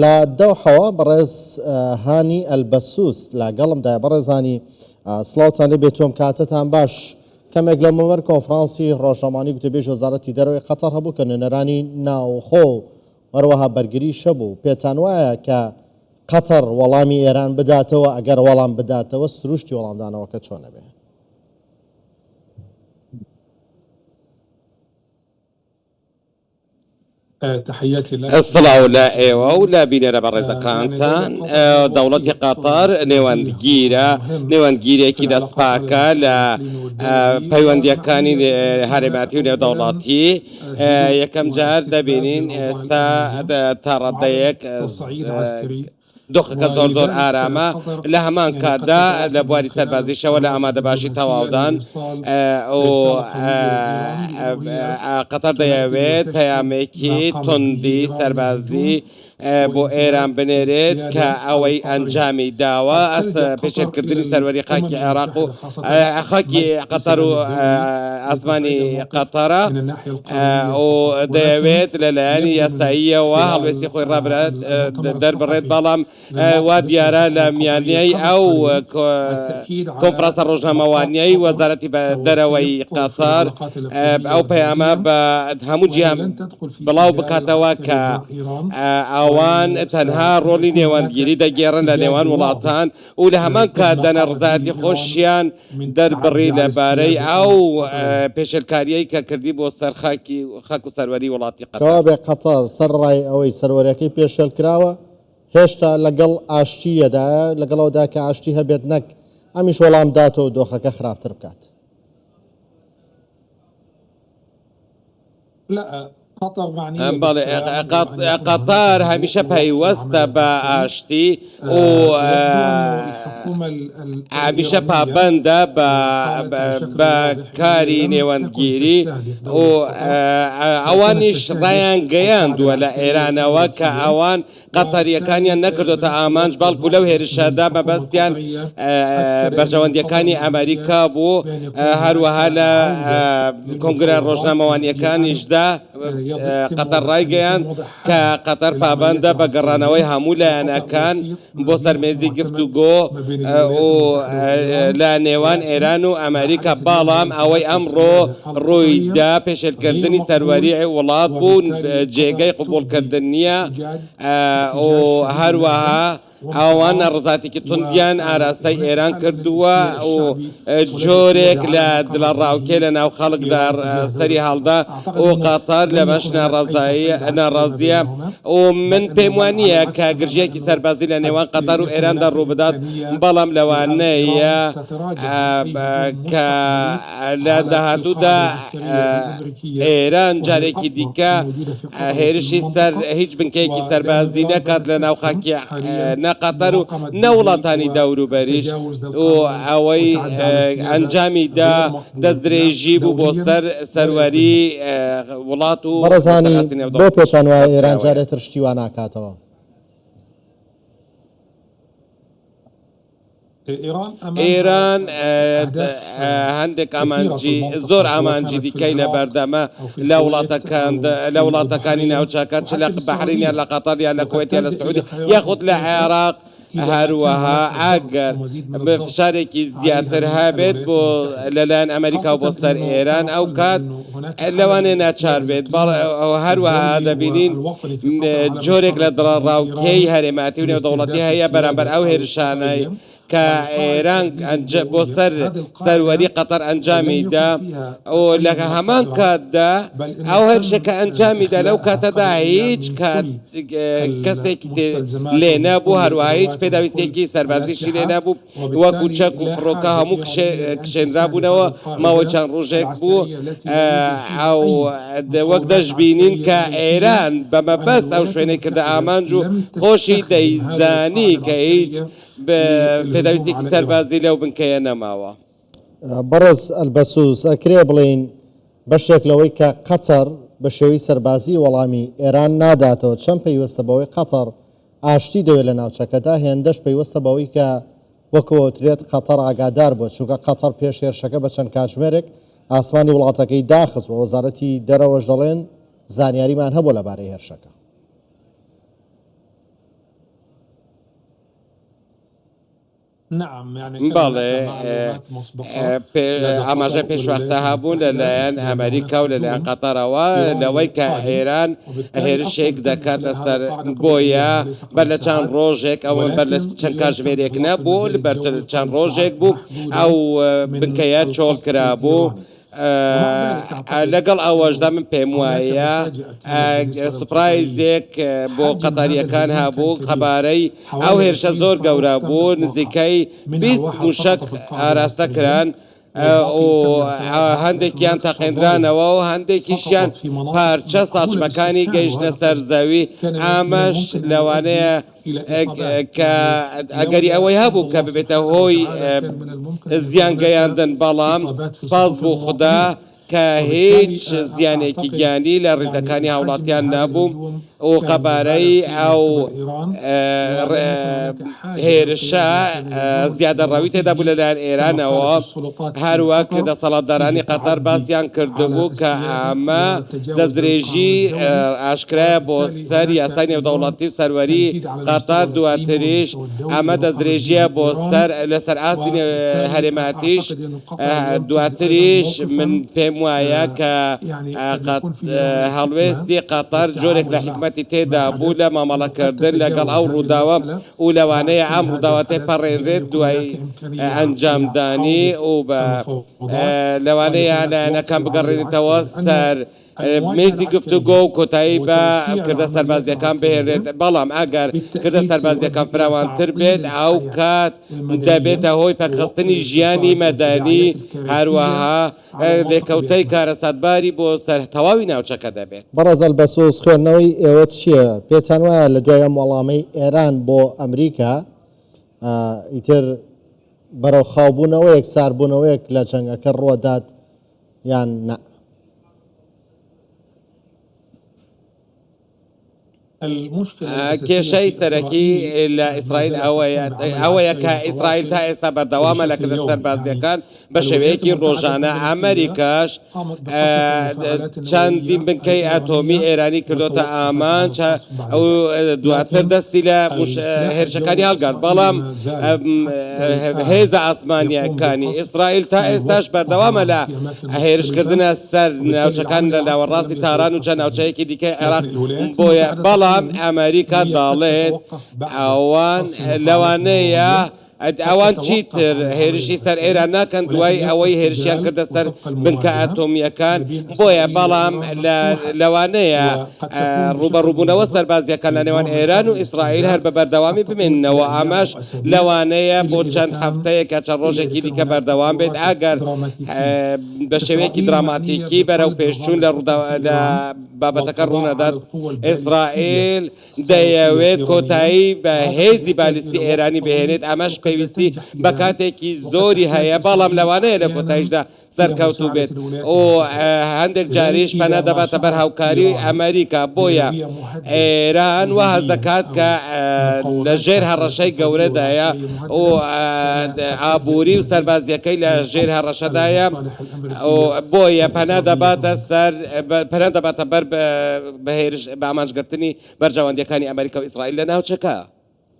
لە دەوحەوە بەڕێز هانی ئەلبەسوس لە گەڵمدایە. بەڕێز هانی سڵاوتان لێ بێت و ئەم کاتەتان باش. کەمێک لەمەوبەر کۆنفرانسی ڕۆژنامەوانی گوتەبێژی وەزارەتی دەرەوەی قەتەر هەبوو کە نوێنەرانی ناوخۆ و هەروەها بەرگریش هەبوو. پێتان وایە کە قەتەر وەڵامی ئێران بداتەوە؟ ئەگەر وەڵام بداتەوە سروشتی وەڵامدانەوەکە چۆن ئەبێ؟ سڵاو لە ئێوە و لە بینەرە بەڕێزەکانتان. دەوڵەتی قەتەر نێوەندگیرە، نێوەندگیرێکی دەستپاکە لە پەیوەندییەکانی هەرێماتی و نێودەوڵەتی. یەکەم جار دەبینین ئێستا تا ڕادەیەک دۆخەکە زۆر زۆر ئارامە، لە هەمان کاتدا لە بواری سەربازیشەوە لە ئامادەباشی تەواودان و قەتەر دەیەوێت پەیامێکی توندی سەربازی بۆ ئێران بنێرێت کە ئەوەی ئەنجامی داوە پێشێلکردنی سەروەری خاکی عێراق و خاکی قەتەر و ئاسمانی قەتەرە و دەیەوێت لەلایەنی یاساییەوە هەڵوێستی خۆی ڕابرات دەربڕێت، بەڵام وا دیارە لە میانەی ئەو کۆنفرانسە ڕۆژنامەوانییەی وەزارەتی دەرەوەی قەتەر ئەو پەیامە بە هەموو جیهان بڵاو بکاتەوە کە ئەوان تەنها ڕۆڵی نێوەندگیری دەگێڕن لە نێوان وڵاتان و لە هەمان کاتدا ناڕەزایەتی خۆشیان دەربڕی لەبارەی ئەو پێشێلکارییەی کە کردی بۆ سەر خاکی خاک و سەروەری وڵاتی قەتەر. کەوابێ قەتەر سەرەڕای ئەوەی سەروەریەکەی پێشێل کراوە، هێشتا لەگەڵ ئاشتی یەدایە، لەگەڵ ئەوەدا کە ئاشتی هەبێت نەک ئەمیش وەڵام داتەوە و دۆخەکە خراپتر بکات. بەڵێ قەتەر هەمیشە پەیوەستە بە ئاشتی و هەمیشە پابەندە بە کاری نێوەندگیری و ئەوانیش ڕایانگەیاندووە لە ئێرانەوە کە ئەوان قەتەرییەکانیان نەکردۆتە ئامانج، بەڵکو لەو هێرشەدا مەبەستیان بەرژەوەندییەکانی ئەمریکا بوو، هەروەها لە کۆنگرە ڕۆژنامەوانییەکانیشدا قەتەر ڕایگەیاند کە قەتەر پابەندە بە گەڕانەوەی هەموو لایەنەکان بۆ سەر مێزی گفتوگۆ و لە نێوان ئێران و ئەمریکا، بەڵام ئەوەی ئەمڕۆ ڕوویدا پێشێلکردنی سەروەریی وڵات بوو، جێگەی قبوڵکردن نییە و هەروەها ئەوان ناڕەزایەتیی توندیان ئاراستەی ئێران کردووە و جۆرێک لە دڵەڕاوکێ لە ناو خەڵکدا سەری هەڵدا و قەتەر لەمەش ناڕازییە و من پێم وا نییە کە گرژییەکی سەربازی لە نێوان قەتەر و ئێراندا ڕووبدات، بەڵام لەوانەیە کە لە داهاتوودا ئێران جارێکی دیکە هێرشی سەر هیچ بنکەیەکی سەربازی نەکات لە ناو خاکی نە قەتەر و نە وڵاتانی دەوروبەریش و ئەوەی ئەنجامی دا دەستدرێژی بوو بۆ سەر سەروەری وڵات و بەڕێزانی بۆ پێتان وایە ئێران جارێ تر شتی وا ناکاتەوە؟ ئێران هەندێک ئامانجی زۆر ئامانجی دیکەی لە بەردەمە لە وڵاتەکان لە وڵاتەکانی ناوچەکە چ لە بەحرین یان لە قەتەر یان لە کوێت یان لە سعودی یاخود لە عێراق هەروەها ئەگەر فشارێکی زیاتر هەبێت بۆ لەلایەن ئەمریکا بۆ سەر ئێران ئەو کات لەوانەیە ناچار بێت، هەروەها دەبینین جۆرێک لە دڵەڕاوکێی هەرێمایەتی و نێودەوڵەتی هەیە بەرامبەر ئەو هێرشانەی کە ئێران بۆ سەر سەروەری قەتەر ئەنجامی دا و لە هەمان کاتدا ئەو هێرشە کە ئەنجامی دا لەو کاتەدا هیچ کات کەسێکی لێ نەبوو، هەروەها هیچ پێداویستییەکی سەربازیشی لێ نەبوو. وەکو چەک و فڕۆکە هەموو کشێنرابوونەوە، ماوەی چەند ڕۆژێک بوو ئەو وەک دەشبینین کە ئێران بە مەبەست ئەو شوێنەی کردە ئامانج و خۆشی دەیزانی کە هیچ پێداویستێکی سەربازی لەو بنکەیە نەماوە. بەڕێز ئەلبەسوس، ئەکرێ بڵێین بەشێک لەوەی کە قەتەر بە شێوەی سەربازی وەڵامی ئێران ناداتەوە چەند پەیوەستە بەوەی قەتەر ئاشتی دەوێت لە ناوچەکەدا، هێندەش پەیوەستە بەوەی کە وەک ئەوترێت قەتەر ئاگادار بووە، چونکە قەتەر پێش هێرشەکە بە چەند کاتژمێرێک ئاسمانی وڵاتەکەی داخست و وەزارەتی دەرەوەش دەڵێن زانیاریمان هەبووە لەبارەی هێرشەکە. بەڵێ، ئاماژە پێشوەختە هەبوون لەلایەن ئەمریکا و لەلایەن قەتەرەوە لەوەی کە ئێران هێرشێک دەکاتە سەر، بۆیە بەر لە چەند ڕۆژێک، ئەوە بەر لە چەند کاتژمێرێک نەبوو، بەر چەند ڕۆژێک بوو ئەو بنکەیە چۆڵ کرابوو. لەگەڵ ئەوەشدا من پێم وایە سوپرایزێک بۆ قەتەرییەکان هەبوو، قەبارەی ئەو هێرشە زۆر گەورە بوو، نزیکەی 20 مووشەک ئاراستە کران و هەندێکیان تەقێندرانەوە و هەندێکیشیان پارچە ساچمەکانی گەیشتنە سەر زەوی، ئەمەش لەوانەیە کە ئەگەری ئەوەی هەبوو کە ببێتە هۆی زیان گەیاندن، بەڵام سوپاس بۆ خودا کە هیچ زیانێکی گیانی لە ڕیزەکانی هاوڵاتیان نەبوو و قەبارەی ئەو هێرشە زیادەڕەوی تێدا بوو لەلایەن ئێرانەوە، هەروەک دەسەڵاتدارانی قەتەر باسیان کردبوو کە ئەمە دەستدرێژی ئاشکرایە بۆ سەر یاسای نێودەوڵەتی و سەروەری قەتەر، دواتریش ئەمە دەستدرێژییە بۆ سەر لەسەر ئاستی هەرێماتیش، دواتریش من پێم وایە کە هەڵوێستی قەتەر جۆرێک لە حیکمەتی تێدا بوو لە مامەڵەکردن لەگەڵ ئەو ڕووداوە و لەوانەیە ئەم ڕووداوە تێپەڕێنرێت دوای ئەنجامدانی و بە لەوانەیە لایەنەکان بگەڕێنێتەوە سەر مێزی گفتوگۆ و کۆتایی بە کردە سەربازییەکان بهێنرێت، بەڵام ئەگەر کردە سەربازییەکان فراوانتر بێت ئەو کات دەبێتە هۆی پەکخستنی ژیانی مەدەنی، هەروەها لێکەوتەی کارەساتباری بۆ سەر تەواوی ناوچەکە دەبێت. بەڕێز ئەلبەسوس خوێندنەوەی ئێوە چییە؟ پێتان وایە لە دوای ئەم وەڵامەی ئێران بۆ ئەمریکا ئیتر بەرەو خاوبوونەوەیەک، ساربوونەوەیەک لە جەنگەکە ڕووەدات یان نا؟ کێشەی سەرەکی لە ئیسرائیل ئەوەیە کە ئیسرائیل تا ئێستا بەردەوامە لە کردە سەربازییەکان بە شێوەیەکی ڕۆژانە، ئەمریکاش چەندین بنکەی ئەتۆمی ئێرانی کردۆتە ئامانج و دواتر دەستی لە هێرشەکانی هەڵگرت، بەڵام هێزە ئاسمانییەکانی ئیسرائیل تا ئێستاش بەردەوامە لە هێرشکردنە سەر ناوچەکان لە ناوەڕاستی تاران و چەند ناوچەیەکی دیکەی عێراق بۆیە بەڵام ئەمریکا دەڵێت ئەوان لەوانەیە ئەوان چیتر هێرشی سەر ئێران ناکەن دوای ئەوەی هێرشیان کردە سەر بنکە ئەتۆمییەکان بۆیە بەڵام لەوانەیە ڕووبەڕووبوونەوە سەربازییەکان لە نێوان ئێران و ئیسرائیل هەر بە بەردەوامی بمێننەوە، ئەمەش لەوانەیە بۆ چەند هەفتەیەک یا چەند ڕۆژێکی دیکە بەردەوام بێت، ئەگەر بە شێوەیەکی دراماتیکی بەرەوپێشچوون لە لە بابەتەکە ڕوونەدات. ئیسرائیل دەیەوێت کۆتایی بە هێزی بالیستی ئێرانی بهێنێت، ئەمەش پێویستی بە کاتێکی زۆری هەیە، بەڵام لەوانەیە لە کۆتاییشدا سەرکەوتوو بێت و هەندێک جاریش پەنا دەباتە بەر هاوکاری ئەمریکا، بۆیە ئێران وا هەست دەکات کە لە ژێر هەڕەشەی گەورەدایە و ئابووری و سەربازییەکەی لە ژێر هەڕەشەدایە و بۆیە پەنا دەباتە سەر پەنا دەباتە بەر بە هێرش بە ئامانجگرتنی بەرژەوەندییەکانی ئەمریکا و ئیسرائیل لە ناوچەکە.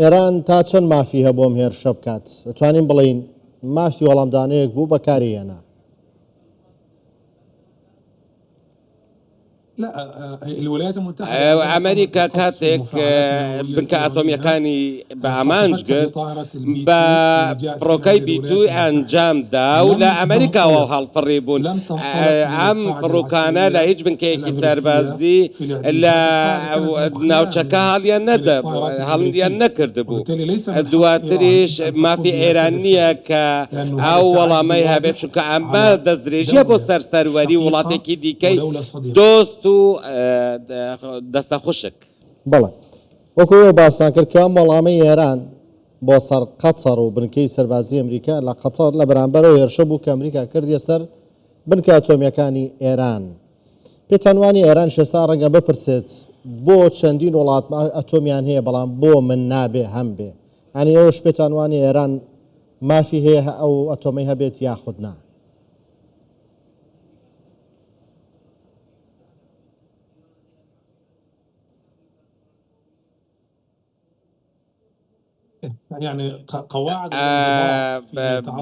ئێران تا چەند مافی هەبوو ئەم هێرشە بکات؟ دەتوانین بڵێین مافی وەڵامدانەوەیەک بوو بەکاری هێنا. ئەمریکا کاتێک بنکە ئەتۆمییەکانی بە ئامانج گرت، بە فڕۆکەی بی دوو ئەنجام دا و لە ئەمریکاوە هەڵفڕی بوون. ئەم فڕۆکانە لە هیچ بنکەیەکی سەربازی لە ناوچەکە هەڵیان نەدەبوو، هەڵیان نەکردبوو. دواتریش مافی ئێران نییە کە ئەو وەڵامەی هەبێت، چونکە ئەمە دەستدرێژییە بۆ سەر سەروەری وڵاتێکی دیکەی دۆست و دەستەخوشک. بەڵێ وەکو ئێوە باستان کرد کە ئەم وەڵامەی ئێران بۆ سەر قەتەر و بنکەی سەربازی ئەمریکا لە قەتەر لە بەرامبەر ئەو هێرشە بوو کە ئەمریکا کردیە سەر بنکە ئەتۆمییەکانی ئێران. پێتان وانیە ئێرانیش ئێستا ڕەنگە بپرسێت بۆ چەندین وڵات ئەتۆمیان هەیە بەڵام بۆ من نابێ هەمبێ؟ یانی ئێوەش پێتان وانیە ئێران مافی هەیە ئەو ئەتۆمەی هەبێت یاخود نا؟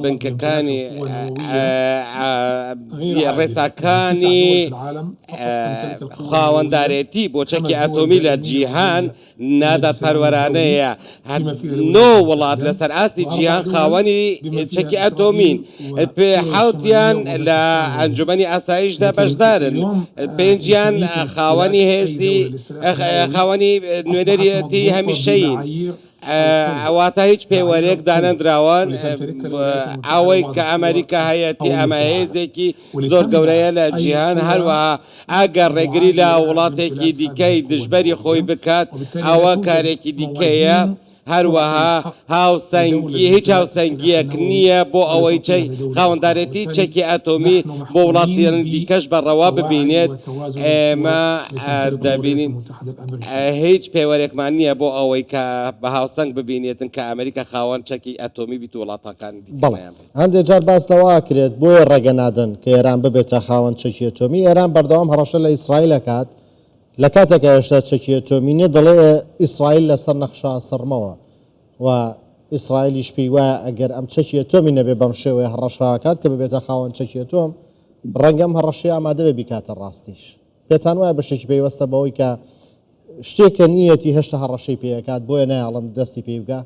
بنکەکانی ڕێساکانی خاوەندارێتی بۆ چەکی ئەتۆمی لە جیهان نادادپەروەرانەیە. نۆ وڵات لەسەر ئاستی جیهان خاوەنی چەکی ئەتۆمین، حەوتیان لە ئەنجومەنی ئاسایشدا بەشدارن، پێنجیان خاوەنی هێزی خاوەنی نوێنەرێتی هەمیشەیین. واتە هیچ پێوەرێک دانەندراوە، ئەوەی کە ئەمریکا هەیەتی ئەمە هێزێکی زۆر گەورەیە لە جیهان، هەروەها ئەگەر ڕێگری لە وڵاتێکی دیکەی دژبەری خۆی بکات ئەوە کارێکی دیکەیە، هەروەها هاوسەنگی هیچ هاوسەنگییەک نییە بۆ ئەوەی خاوەندارێتی چەکی ئەتۆمی بۆ وڵاتانی دیکەش بە ڕەوا ببینێت، ئێمە دەبینین هیچ پێوەرێکمان نییە بۆ ئەوەی کە بە هاوسەنگ ببینێتن کە ئەمریکا خاوەن چەکی ئەتۆمی بیت و وڵاتەکانی دیکە بەڵێ نەیان بێت. هەندێک جار باس لەوە ئەکرێت بۆیە ڕێگە نادەن کە ئێران ببێتە خاوەن چەکی ئەتۆمی، ئێران بەردەوام هەڕەشە لە ئیسرائیل ئەکات لە کاتێکا هێشتا چەکی ئەتۆمی نیە دەڵێ ئیسرائیل لەسەر نەخشە ئەسڕمەوە و ئیسرائیلیش پێی وایە ئەگەر ئەم چەکی ئەتۆمی نەبێ بەم شێوەیە هەڕەشە ئەکات کە ببێتە خاوەن چەکی ئەتۆم ڕەنگە ئەم هەڕەشەیە ئامادە بێ بیکاتە ڕاستیش. پێتان وایە بەشێکی پەیوەستە بەوەی کە شتێکە نییەتی هێشتا هەڕەشەی پێ ئەکات بۆیە نایەڵم دەستی پێی بگا؟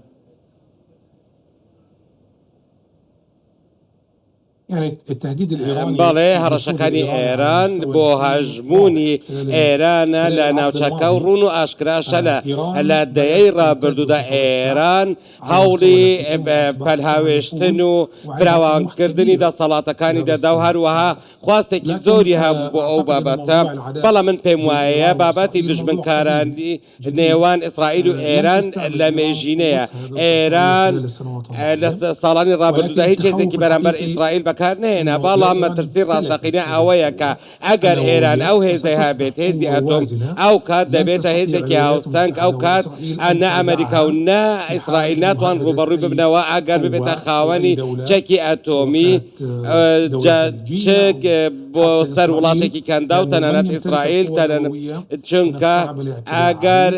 بەڵێ هەڕەشەکانی ئێران بۆ هەژموونی ئێرانە لە ناوچەکە و ڕوون و ئاشکراشە لە دەیەی ڕابردوودا ئێران هەوڵی پەلهاوێشتن و فراوانکردنی دەسەڵاتەکانی دەدا و هەروەها خواستێکی زۆری هەبوو بۆ ئەو بابەتە، بەڵام من پێم وایە بابەتی دوژمنکارانی نێوان ئیسرائیل و ئێران لە مێژینەیە. ئێران لە ساڵانی ڕابردوودا هیچ هێزێکی بەرامبەر ئیسرائیل بەکار نەهێنا، بەڵام مەترسی ڕاستەقینە ئەوەیە کە ئەگەر ئێران ئەو هێزەی هەبێت، هێزی ئەتۆم، ئەو کات دەبێتە هێزێکی هاوسەنگ، ئەو کات نە ئەمەریکا و نە ئیسرائیل ناتوان ڕووبەڕووی ببنەوە ئەگەر ببێتە خاوەنی چەکی ئەتۆمی. جا چ بۆ سەر وڵاتێکی کەنداو تەنانەت ئیسرائیل تەنانەت چونکە ئەگەر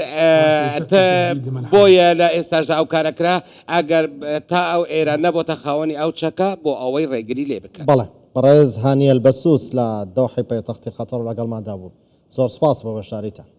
بۆیە لە ئێستاشدا ئەو کارە کرا ئەگەر تا ئەو ئێران نەبۆتە خاوەنی ئەو چەکە بۆ ئەوەی ڕێگری لێ بکەن. بەڵێ بەڕێز هانی ئەلبەسوس لە دەوحەی پایتەختی قەتەر لەگەڵماندا بوو. زۆر سوپاس بۆ بەشداریتان.